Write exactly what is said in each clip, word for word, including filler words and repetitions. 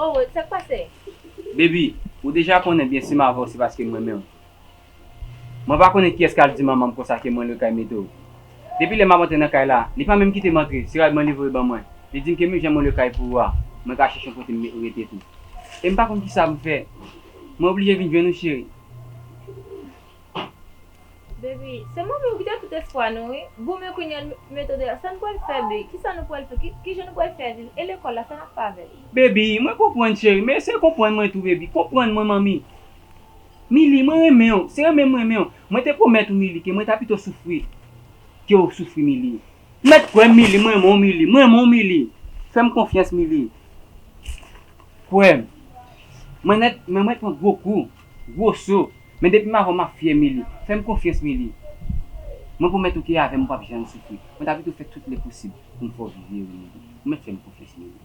Oh, sa k pase? Baby, ou deja konnen byen si m avè w se paske m renmen w. Mwen pa konnen kiyès k al di manman m konsa ke m renmen kay Metewo. Depi lè m ap antre nan kay la, li pa menm kite m antre, se rad mwen li voye ban mwen. Li di m ke menm jan m renmen kay pou ou a, mwen ka chèche yon kote m rete tou. E m pa konn kisa pou m fè. Mwen oblije vin jwenn ou, cheri. Baby, se manmi w kite tout espwa nou, wi. Goumen kounye a, Metewo de la, sa n pral fè, baby? Kisa nou pral fè? Ki, kijan nou pral fè viv? E lekòl la, sa n ap fè avè l? Baby, mwen konprann, cheri, men eseye konprann mwen tou, baby. Konprann mwen, manmi. Mili, mwen renmen w. Se renmen m renmen w. Mwen te pwomèt ou, Mili, ke mwen ta pito soufri ke w soufri, Mili. Mèt kwè m, Mili, mwen renmen w, Mili. Mwen renmen w, Mili. Fè m konfyans, Mili. Kwè m. Mwen nèt, men mwen pran gwo kou, gwo so. Men depi m avè w, m ap fyè, Mili. Fè m konfyans, Mili. Mwen pwomèt ou ke avè m, ou p ap janm soufri. Mwen ta pito fè tout lè posib pou m fè w viv ere, Mili. Ou mèt fè m konfyans, Mili.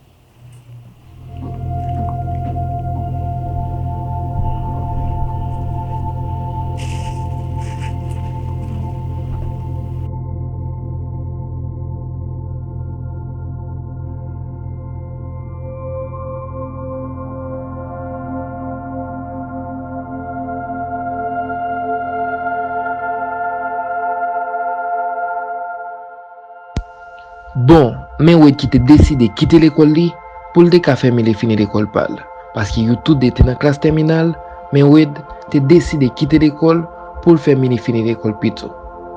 Bon, men Wade ki te deside kite lekòl li pou l te ka fè Mili fini lekòl pa l. Paske yo tou de te nan klas tèminal, men Wade te deside kite lekòl pou l fè Mili fini lekòl pito.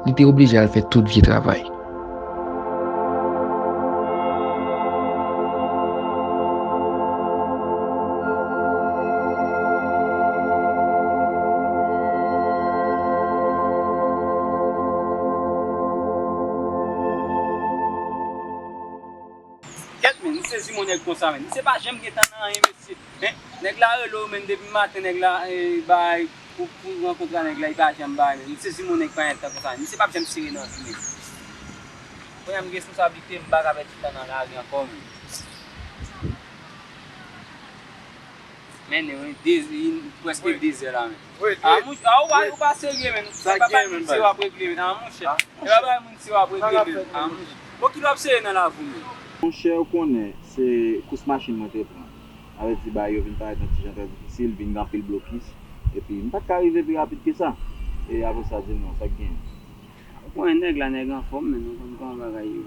Li te oblije al fè tout vye travay. Kèt, men, m sezi mon nèg konsa, men. Misye pa janm gen tan nan anyen, mesye. Hein? Nèg la rele w, men, depi maten, nèg la, eh, bay, pou, pou rankontre a nèg la, li pa janm bay, men. M sezi mon nèg pa gen tan konsa. Misye p ap janm sere nan vi, men. Kounye a m gen responsablite, m pa ka pèdi tan nan lari ankò, men. Men, wi, de, li prèske de zè la, men. Wait, wait. A, mouch-, a, ou pa, ou pa serye, men. Sa pa bay moun se w ap regle, men. A, monchè. E pa bay moun se w ap regle, men. A, monchè. Bon, ki lè w ap serye nan lavi w, men? Monchè, ou konnen, se kous machin mwen te pran. Sa vle di, bagay yo vin parèt yon ti jan trè difisil, vin gen anpil blokis. Epi, m pa t ka rive pi rapid ke sa. E apre sa, di m non, sa k genyen? Ou konnen nèg la, nèg anfòm, men ou konn kòman bagay yo.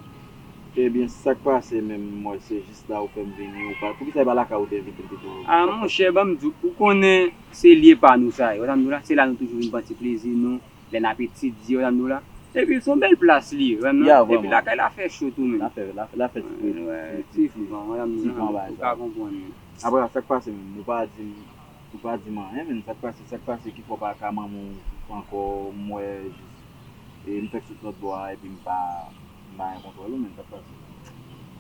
Ebyen, sa k pase menm, m wè se jis la ou fè m vini, ou pa, poukisa e pa lakay ou te envite m pito? A, monchè, ban m di w, ou konnen se lye pa nou sa ye, ou tande m di w la, se la nou toujou vin pran ti plezi nou, lè n ap etidye, ou tande m di w la. Epi se yon bèl plas li ye, ou tande m di w la. Epi lakay la fè cho tou menm. La fè, la, la fè ti plezi. Ti van, ou tande m di w la, ou ka konprann. Apre sa, sa k pase menm, ou pa di m, ou pa di m anyen, men sa k pase, sa k pase ki fè w pa ka manman w ankò, m wè jis, e m fèk sot lòt bò a, epi m pa, m pa gen kontwòl ou, men sa k pase.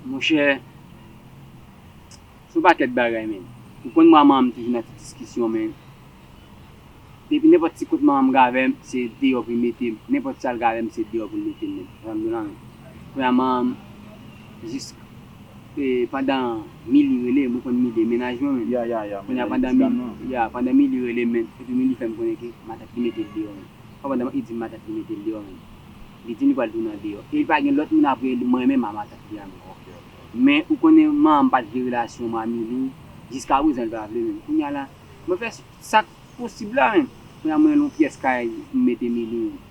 Monchè, se yon pakèt bagay, men. Ou konn mwen ak manman m toujou nan ti diskisyon, men. Depi nenpòt ti kout manman m gen avè m, se deyò pou l mete m. Nenpòt sa l gen avè m, se deyò pou l mete m, men. Ou tande m di w la, men. Kounye a manman m, jis, e, pandan Mili rele m, ou konn Mili e mennaj mwen, men. Ya, ya, ya, kounye a pandan Mili, ya, pandan Mili rele m, men, epi Mili fè m konnen ke matant li mete l deyò, men. Pandan li di m matant li mete l deyò, men. Li di m li pral tounen deyò. E li pa gen lòt moun apre mwen menm ak matant li a, men. Ok, ok. Men ou konnen manman m pa t vle relasyon mwen ak Mili, jiskaprezan li pa vle menm. Kounye a la, mwen fè sa k posib la, men. Kounye a mwen rele yon pyès kay pou m mete Mili, men.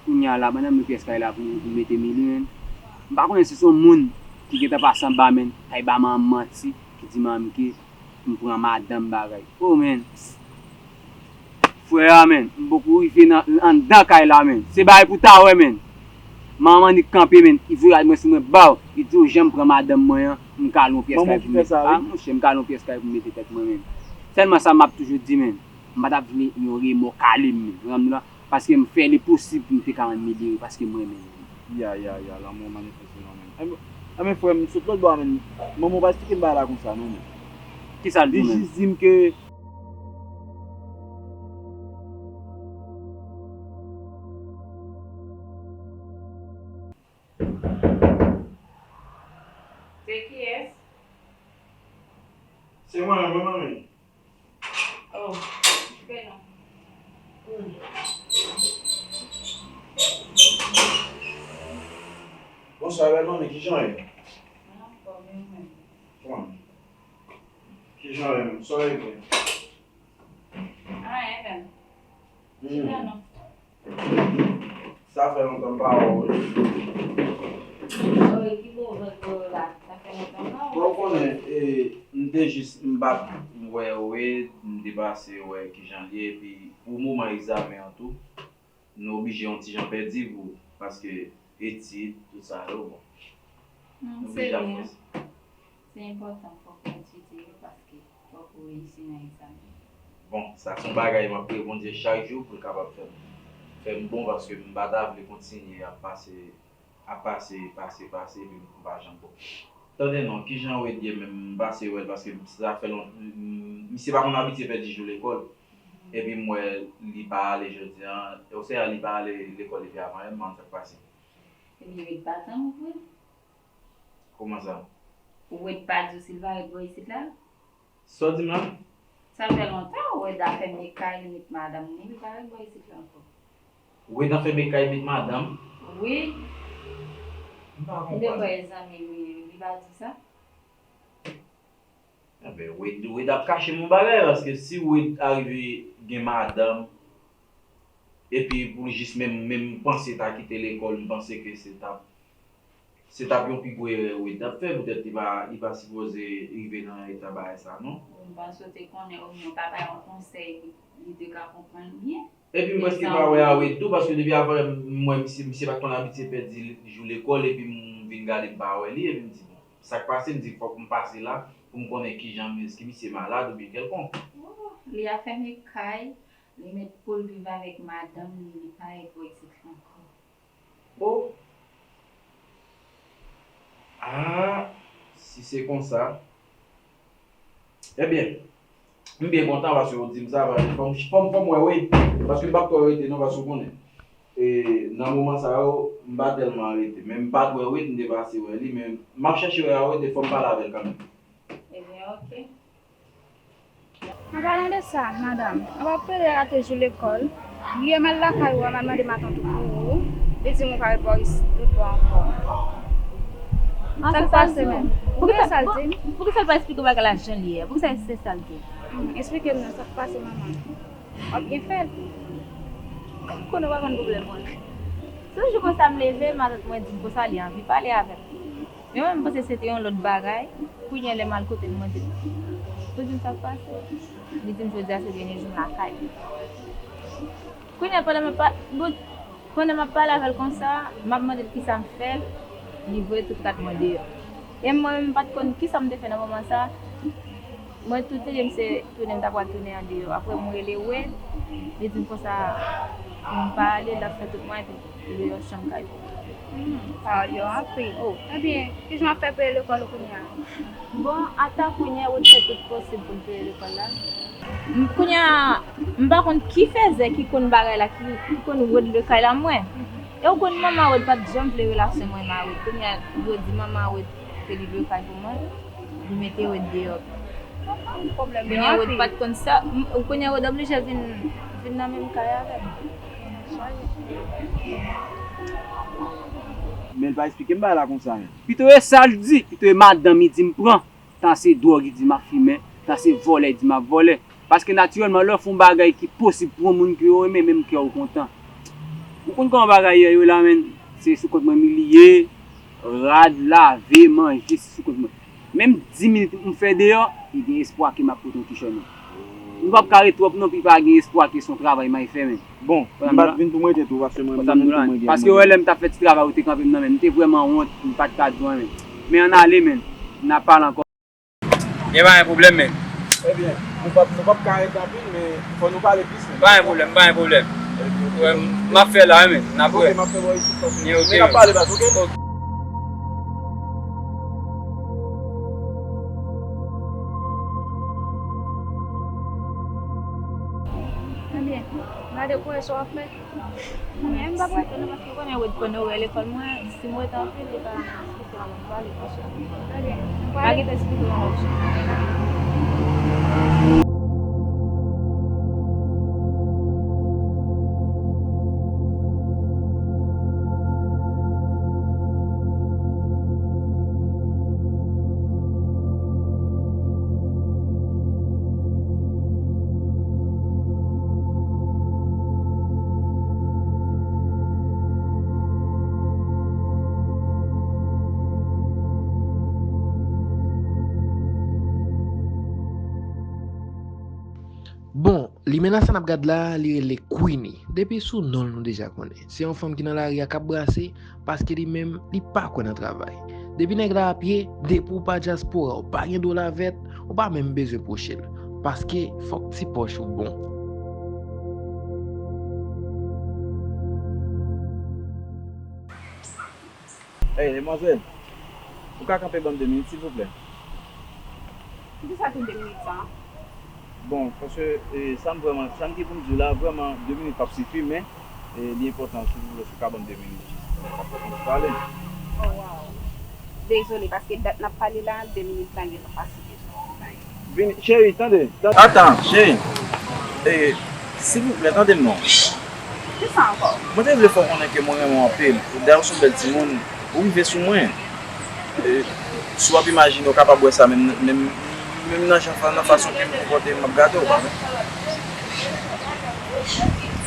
Kounye a la, pandan m yon pyès kay la pou m mete Mili, men. M pa konnen si se yon moun ki gentan pase anba, men, k al ba manman m manti, ki di manman m ke m pran madanm bagay. Oh, men. Frè a, men, m poko rive nan, anndan kay la, men. Se bagay pou ta wè, men. Manman annik kanpe, men. Li voye rad mwen sou mwen, baw. Li di w jan m pran madanm mwen an, m ka al yon pyès kay pou m mete. A, monchè, m ka al yon pyès kay pou m mete tèt mwen, men. Sèlman sa m ap toujou di, men. M pa t ap vle yon remò kale m, men. Ou konprann la? Paske m fè le posib pou m te ka rann Mili ere, paske m renmen l. Ya, ya, ya, lanmou manifeste nan men. Enben, enben, frè m, sot lòt bò a, men, manman w pa eksplike m bagay la konsa, non, men. Kisa l di w menm? Li jis di m ke Se kiyès? Se mwen menm, wi, manmi. Oh, ok, non. Bonswa, bèl manmi, kijan w ye? Mwen anfòm, e ou menm? Kòman? Ki Kijan w ye menm? Sa w ye byen? Anyen menm. Hmm. Chita non. Sa fè lontan m pa wè w, wi. Wi, ki bon vant mwen la? Sa fè lontan m pa wè w. Bon, ou konnen, e, m te jis, m pa t wè Wade, m te pase wè kijan l ye, epi pou moman egzamen an tou, nou oblije yon ti jan pèdi pou, paske etid, tout sa yo, bon. Hmm, nou oblije ap fè sa. Se enpòtan fòk ou etidye paske fòk ou reyisi nan egzamen. Bon, sa se yon bagay m ap priye Bondye chak jou pou l kapab fè m, fè m bon, paske m pa ta vle kontinye ap pase, ap pase, pase, pase, epi m pa janm bon. Tande non, kijan Wade ye menm? M pase wè l paske sa fè lon-, m, misye pa konn abitye pèdi jou lekòl. Epi m wè li pa ale jodi a. Osea li pa ale lekòl depi avan yè, m pa konn sa k pase. Ebyen, Wade pa tann ou vre? Kòman sa? Wade pa di w si l pa ret bò isit la? Sa w di m la? Sa fè lontan Wade anfème kay li met madanm ni, li pa ret bò isit la ankò. Wade anfème kay met madanm? Wi. M pa konprann. M te kwè e zanmi l wi, li pa di sa. Enben, Wade, Wade ap kache m yon bagay, paske si Wade arive gen madanm, epi pou l jis menm, menm panse ta kite lekòl, m panse ke se t ap, se t ap yon pi gwo erè Wade t ap fè, poutèt li pa, li pa sipoze rive nan eta bagay sa, non. M panse w te konnen, obyen w ta bay yon konsèy, li, li te ka konprann byen. Epi m prèske pa wè Wade tou, paske depi avan m wè misye, misye pa t konn abitye pèdi jou lekòl, epi m vin gade m pa wè li, epi m di, bon, sa k pase, m di, fòk m pase la, pou m konnen kijan, èske misye malad oubyen kèlkonk. Oh, li anfème kay, li met pou l viv avèk madanm li, li pa ret bò isit la ankò. Oh! Ah, si se konsa. Ebyen, m byen kontan paske w di m sa, paske fò m, fò m, fò m wè Wade, paske m p ap twò rete non, paske w konnen. E, nan moman sa yo, m pa tèlman rete, men m pa t wè Wade, m te pase wè li, men m ap chèche wè Wade, e fò m pale avè l kanmenm. Ebyen, oke. An palan de sa, madanm, an pa pede rate jou lekòl. Yè m al lakay ou a, m al mande matant ou pou ou. Li di m ou pa ret bò isit, ret bò ankò. Sa k pase menm? Poukisa l pa esplike w bagay la jan l ye a? Poukisa se sa l di w? Hmm, esplike m non, sa k pase manman? W ap byen fè l. Konnen w pa konn pwoblèm mwen. Se yon jou konsa m leve, matant mwen di m konsa li anvi pale avè m. Men mwen, m panse se te yon lòt bagay. Kounye a, lè m al kote l, mwen di l, ou di m sa k pase? Li di m jodi a se dènye jou m lakay. Kounye a, pandan m ap pa-, bon, pandan m ap pale avè l konsa, m ap mande l kisa m fè l, li voye tout kat mwen deyò. E mwen menm, m pa t konn kisa m te fè nan moman sa. Mwen, tout lide m se tounen, m ta pral tounen andeyò. Apre, m rele Wade, li di m konsa pou m pa ale, l ap fè tout mwayen pou m deyò chanm kay pou mwen. Hmm, pawòl yo anpil. Oh, ebyen, kijan w ap fè peye lekòl ou kounye a? Bon, ata kounye a, Wade fè tout posib pou l peye lekòl la. M, kounye a, m pa konn ki fèzè ki konn bagay la, ki, ki konn Wade lwe kay la mwen. E w konn manman Wade pa t janm vle relasyon mwen ma Wade. Kounye a, yo di manman Wade ke li lwe kay pou mwen. Li mete Wade deyò. Kounye a Wade pa t konn sa. M, kounye a Wade oblije vin, vin nan menm kay avè m. Men l pa esplike m bagay la konsa, men. Pito e sa l di, pito e madanm li di m pran. Tan se dwòg li di m ap fimen, tan se vòlè li di m ap vòlè. Paske natirèlman, lè w fè yon bagay ki posib pou yon moun ke w renmen, menm kè w kontan. Ou konn kòman bagay yo ye la, menn? Se sou kont mwen li ye, rad, lave, manje, se sou kont mwen. Menm dis minit m fè deyò, li gen espwa ke m ap pote yon ti chònè. M p ap ka ret twòp non, pi pa gen espwa ke se yon travay m ay fè, menn. Bon, m pa t vin pou mwen tèt ou, paske mwen menm tou mwen gen. Paske w wè lè m t ap fè ti travay ou te kanpe m nan men, m te vrèman wont, m pa t ka di w anyen, menn. Men ann ale, menn. N a pale ankò. Gen pa gen pwoblèm, men. Ebyen, nou p ap, nou p ap ka rete anpil, men fò nou pale plis, men. Pa gen pwoblèm, pa gen pwoblèm. Wè, m ap fè la, wi, men. N ap wè. Ok, m ap fè bò isit, paske men n ap pale baz, ok? Ok. Ebyen, gade kouraj sa w ap fè. Men m p ap rete non, paske w konnen Wade konn orè lekòl mwen, si m rete anpil, li pa esplike m anyen, m pale konsa. Pa gen te esplike m anyen. Menm nan sa n ap gad la, li rele Queenie. Depi sou non l nou deja konnen. Se yon fanm ki nan lari a k ap brase, paske li menm, li pa kwè nan travay. Depi nèg la ap ye, depi w pa dyaspora, w pa gen dola vèt, ou pa menm bezwen pwoche l. Paske fòk ti pòch ou bon. Ey, demwazèl, ou ka kanpe ban m de minit, silvouplè? Poukisa tout de minit sa? Bon, paske, e, sa m vrèman, sa m gen pou m di w la, vrèman, de minit p ap sifi, men, e, li enpòtan, silvouplè, si w ka ban m de minit, jis, n ap pale. Oh, wow. Dezole, paske dat n ap pale la, de minit la gentan pase deja. Vini, cheri, tande, tande. Atan, cheri. E, silvouplè, tande m non. Kisa ankò? Mwen te vle fè w konnen ke mwen renmen w anpil. Dayè, w se yon bèl timoun. Ou rive sou mwen. E, si w ap imajine, w kapab wè sa menm, menm, menm nan jan, nan fason ke m konpòte m, m ap gade w, pa vre?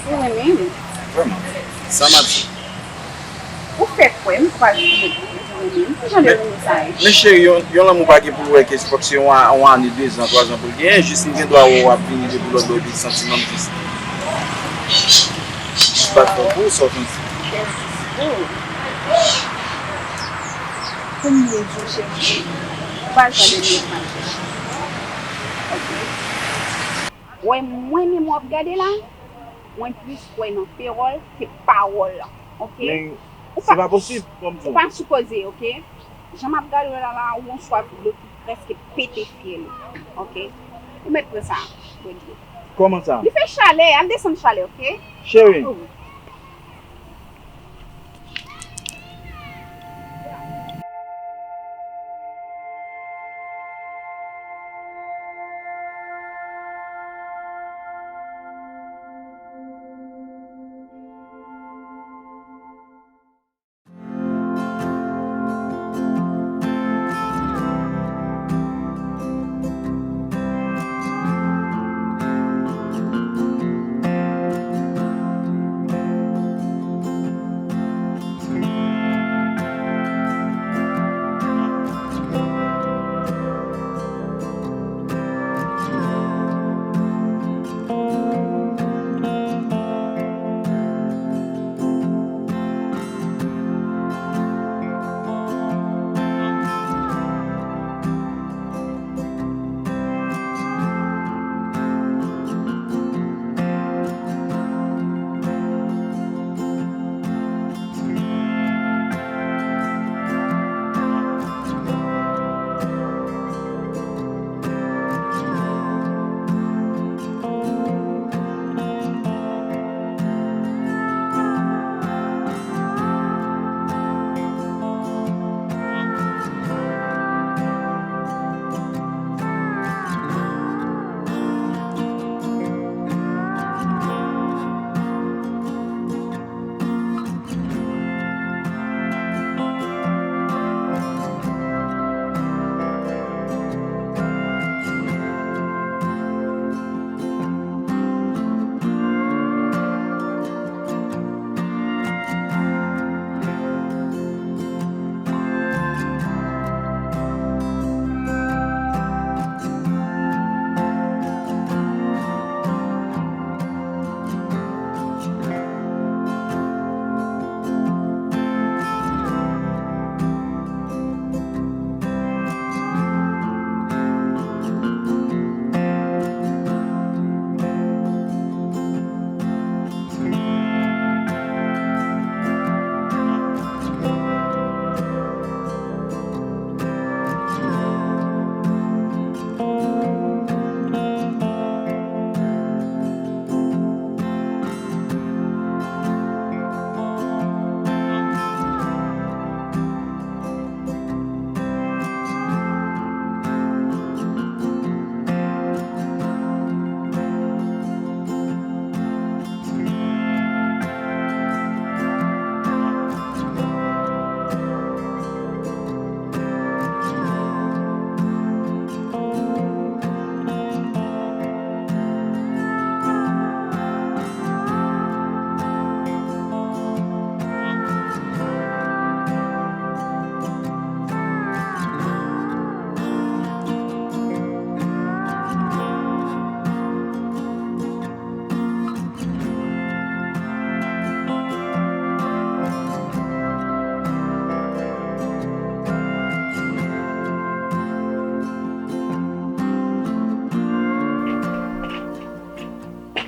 Ou renmen m? Vrèman. Sa m ap di. Ou fè kwè m pral kite w pou renmen m? Ki jan de renmen sa ye? Men cheri, yon, yon lanmou pa gen pou l wè ke fòk se yon a-, yon ane, dezan, twazan pou l genyen. Jis m gen dwa wè w ap vini depi lòt bò epi santiman m jis, jis bat fò pou ou, sa w santi? Pou m byen di w, cheri, ou pa janm renmen m, cheri. Oke? Wè mwen menm w ap gade la, mwen plis kwè nan pawòl ke pawòl la, oke? Men, se pa posib, kòm ou pa sipoze, oke? Jan m ap gade w la la, ou yon swaf dlo ki prèske pete fyèl ou, oke? Ou mèt pran sa, bondye. Kòman sa? Li fè chalè, al desann chalè, oke? Cheri. Oh.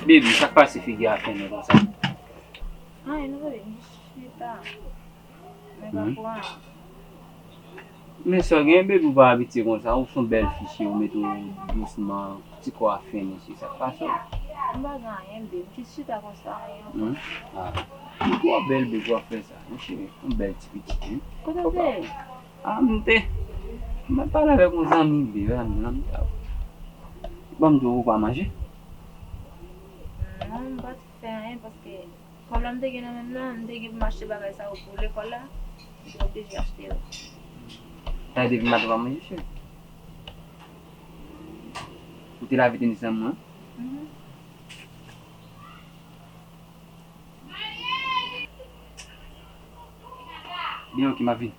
Baby, sa k pase figi a fennen konsa? Anyen non, baby, m chita. Men pa pou anyen. Men sa w gen, baby, ou pa abitye konsa, ou se yon bèl fi, cheri, ou mete w dousman, ti kò a fennen, cheri, sa k pase w? M pa gen anyen, baby, m jis chita konsa, anyen ankò. Hmm? Ah. Ou twò bèl, baby, w ap fè sa, mon cheri, yon bèl ti pitit, wi. Kote w te ye? Ah, m te, m ap pale avèk yon zanmi, baby, zanmi, zanmi. Ban m di w ou pa manje? Non, m pa t fè anyen paske kòb la m te gen nan men m nan, m te gen pou m achte bagay sa yo pou lekòl la, m te oblije achte yo. Sa vle di maten w pa manje, cheri? Ou te lave tenis nan mwen? Mhm. Byen, ok, m ap vini.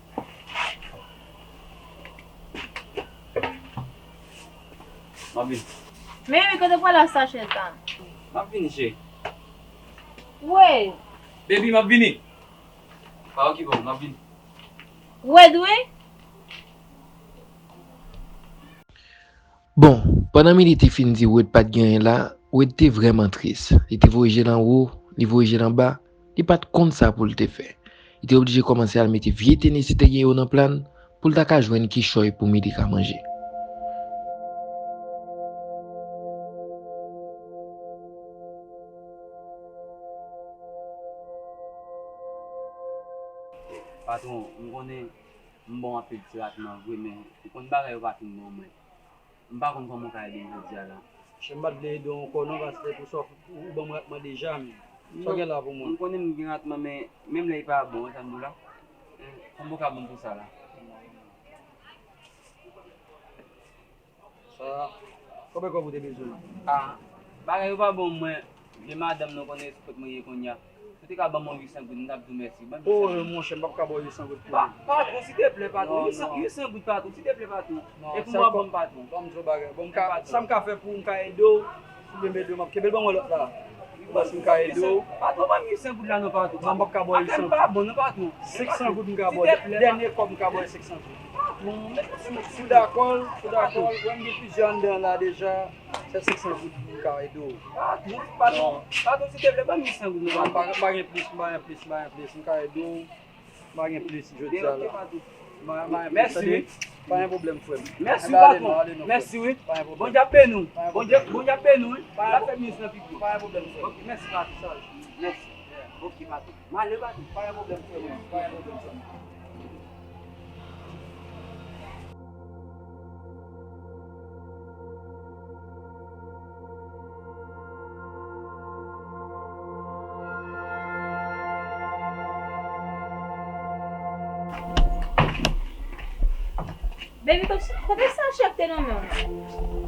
M ap vini. Men, men, kote pral ak sachè sa? M ap vini, cheri. Wade! Baby, m ap vini. Pa okipe w, m ap vini. Wade, wi. Bon, pandan Mili te fin di Wade pa t gen anyen la, Wade te vrèman tris. Li te voye je l anwo, li voye je l anba, li pa t konn sa pou l te fè. Li te oblije kòmanse al mete vye tenis li te gen yo nan plàn pou l ta ka jwenn kichòy pou Mili ka manje. Patwon, m konnen m bon anpil ti ratman vre, men ou konn bagay yo pa fin bon mwen. M pa konn kòman w ka ede m jodi a la. Monchè, m pa t vle ede w ankò non, paske pou sa w ban m ratman deja, men sa w gen la pou mwen? M konnen m gen ratman, men menm lè li pa bon, sa m di w la. Kòman w ka ban m pou sa la? Sa, konbyen kòb ou te bezwen? Ah, bagay yo pa bon mwen. Vye madanm nan konnen kot mwen ye kounye a. Si w te ka ban mwen uit san goud, m t ap di w mèsi. Ban m uit san goud. Oh, monchè, m p ap ka ba w uit san goud pou li. Pa, patwon, silteplè, patwon. Non, uit san, non. Uit san goud, patwon, silteplè, patwon. Non, epi w ap ban m, patwon. Ban m di w bagay. Bon, m ka, sa m ka fè pou w, m ka ede w. Si w vle m ede w, m ap kenbe l ban mwen lòt la. Ou wè si m ka ede w. Patwon, ban m uit san goud la non, patwon. Non, m p ap ka ba w uit san goud. Afè m pa bon non, patwon. Senk san goud m ka ba w. Silteplè. Dènye kòb m ka ba w, senk san goud. Patwon, mete sou. Si w dakò, si w dakò, wè m gen plizyè anndan la deja. Se senk san goud m ka ede w. Patwon, patwon, patwon, silteplè, ban m uit san goud non, patwon. M pa, m pa gen plis, m pa gen plis, m pa gen plis. M ka ede w. M pa gen plis jodi a la. M pa, m pa gen plis, tande. Mèsi, wi. Pa gen pwoblèm, frè m. Mèsi, patwon. Mèsi, wi. Pa gen pwoblèm. Bondye ap beni w. Pa gen pwoblèm. Bondye, Bondye ap beni w, wi. Pa gen pwoblèm, frè m. L ap fè minis nan pi gwo. Pa gen pwoblèm, frè m. Ok, mèsi, patwon. Mèsi. Ok, patwon. M ale, patwon. Pa gen pwoblèm, frè m. Pa gen pwoblèm, frè m. Baby, kote, kote sachè k te nan men w?